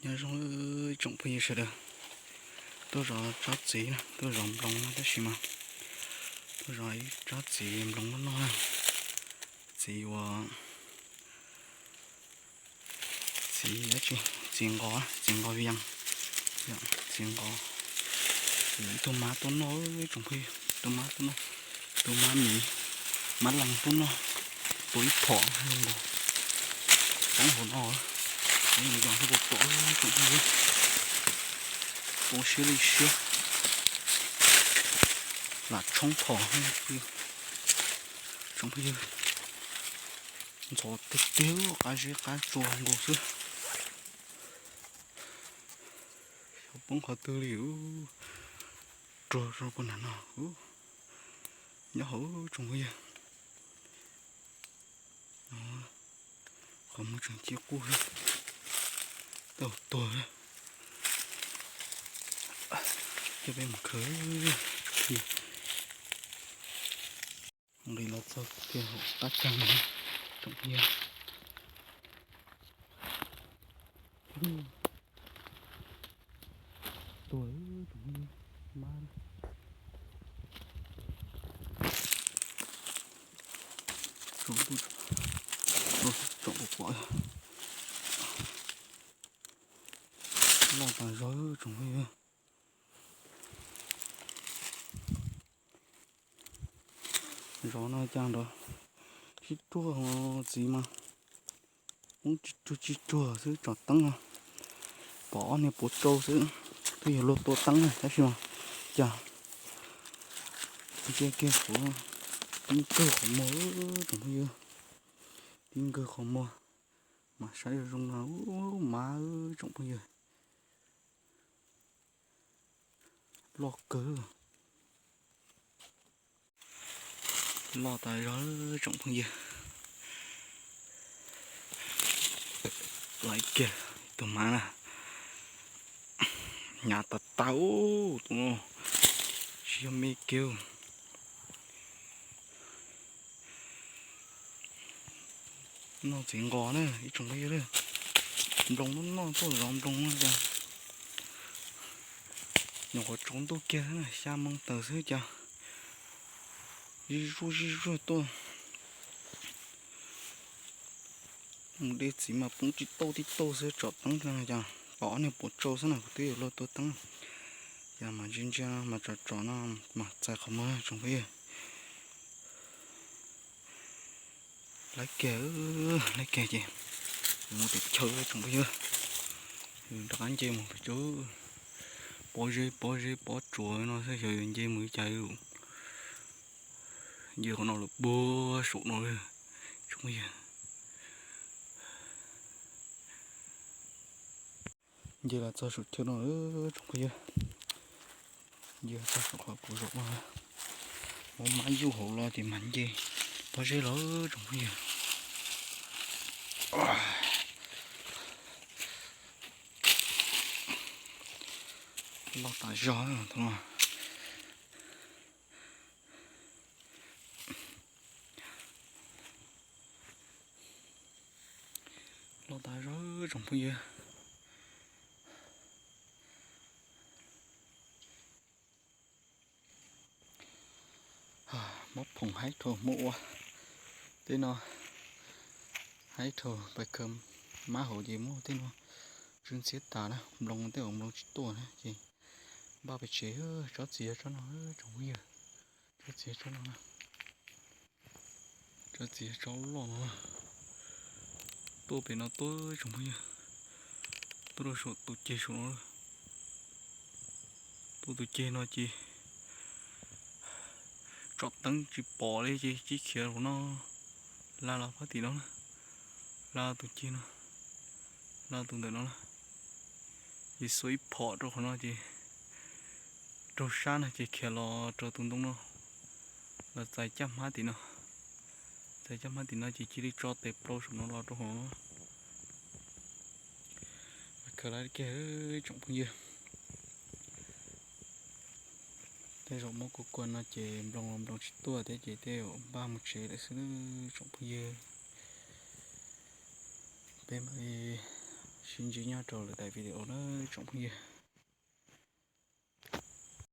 Nyob zoo tsoom phooj ywg sawv daws, tuaj zov tsob txiv, tuaj zov nploos no tab sis mas tuaj zov ib tsob txiv nploos noj noj na. Txiv uas, txiv dab tsi, txiv nqos, txiv nqos vias, txiv nqos. Ib tug mab tuaj noj tsoom phooj ywg, tus mab tuaj noj, tus mab miv, mab lees tuaj noj, tua ib phom nkaus, poob hauv no, poob nkaus pom tsoom phooj ywg, poob siab li siab, lam tshoob phom tsoom phooj ywg. Ntxhov tiag tiag, qab zeb qab tsua nkaus xwb. Xyov poob qhov twg li, ruag rau puag nram no, nyob hauv tsoom phooj ywg. Qhov muag tseem ci quj, tau tuag. Coj peb mus khaws. Nqis los txog kiag hauv qab tsag no tsoom phooj ywg. Tuag tsoom phooj ywg, mab. Tsoom phooj ywg, loj tas zog tsoom phooj ywg. Zov no cas nrov sib ruag, txiv mas poob tsis ruag tsis ruag xwb, tsom teeb no pom ob niag puav tsau xwb, twb yuav luag tua teeb na tab sis mas cas ntsia kiag kuv tib nkawg qhov muag tsoom phooj ywg, tib nkawg qhov muag mas saib zoo zoo no, ub, mab tsoom phooj ywg. Loj kawg, loj tas zog tsoom phooj ywg. Laiv kiag tus mab na, hnyav tas tas ub, tus no tsis yog me kiag. Noj txiv nqos na ib tsoom phooj ywg, nploos noj noj tuaj zov nploos no cas nyuam qhuav tsaus ntuj kiag xwb na, xya moo tawm xwb cas zij zuj zij zuag tuaj. Mus de txiv mas poob tib tauj tib tauj xwb, tsom teeb no cas pom ob niag puav tsau xwb na, kuv twb yuav luag tua teeb. Cas mas ntsia ntsia mas tsom tsom no mas txais qhov muag tsoom phooj ywg. Laiv kiag, laiv kiag ces mus pem chaw tsoom phooj ywg, rov qab nce mus pem tsoom, pov zeb pov zeb pov tsuas no xwb, xyov yuav nce mus li cas. Nce qhov no lawm puag saum no tsoom phooj ywg. Nce los txog saum chaw no tsoom phooj ywg. Nce txog saum qhov kuv zaum no, muab mab yuj hauv los ces mas nce pov zeb los tsoom phooj ywg. Loj tas zog no. Loj tas zog tsoom phooj ywg. Muab phoom haib dhau muab ua tej no, haib dhau pais khaws mab hauv ces muab tej no tsw ntxhiab tas na, nploos tej uas nploos tsis tuaj na ces npaj pem tsev. Tsob txiv yog tsob no tsoom phooj ywg, tsob txiv tsob no na. Tsob txiv tsob loj no, tuaj pem no tuaj tsoom phooj ywg, tuaj rau saum tus ceg saum no, tuaj tus ceg no ces tsom teeb tsis pom li ces cia khiav hauv no, la los phab tim no na, la tus ceg no, la tus ntawm no na, ces xuas ib phom rau qhov no ces raug sab no ces khiav los rau tus ntoo no, los txais caj hmab tim no, txais caj hmab tim no ces cia li tso tes plaub saum no los rau hauv no. Khaws lawv kiag tsoom phooj ywg. Tej zaum muab kua kua no ces nploos los nploos tsis tuaj thiab ces tej zaum npaj mus tsev lawm xwb tsoom phooj ywg. Peb mam li Sib ntsib nyob rau lwm daim video na tsoom phooj ywg.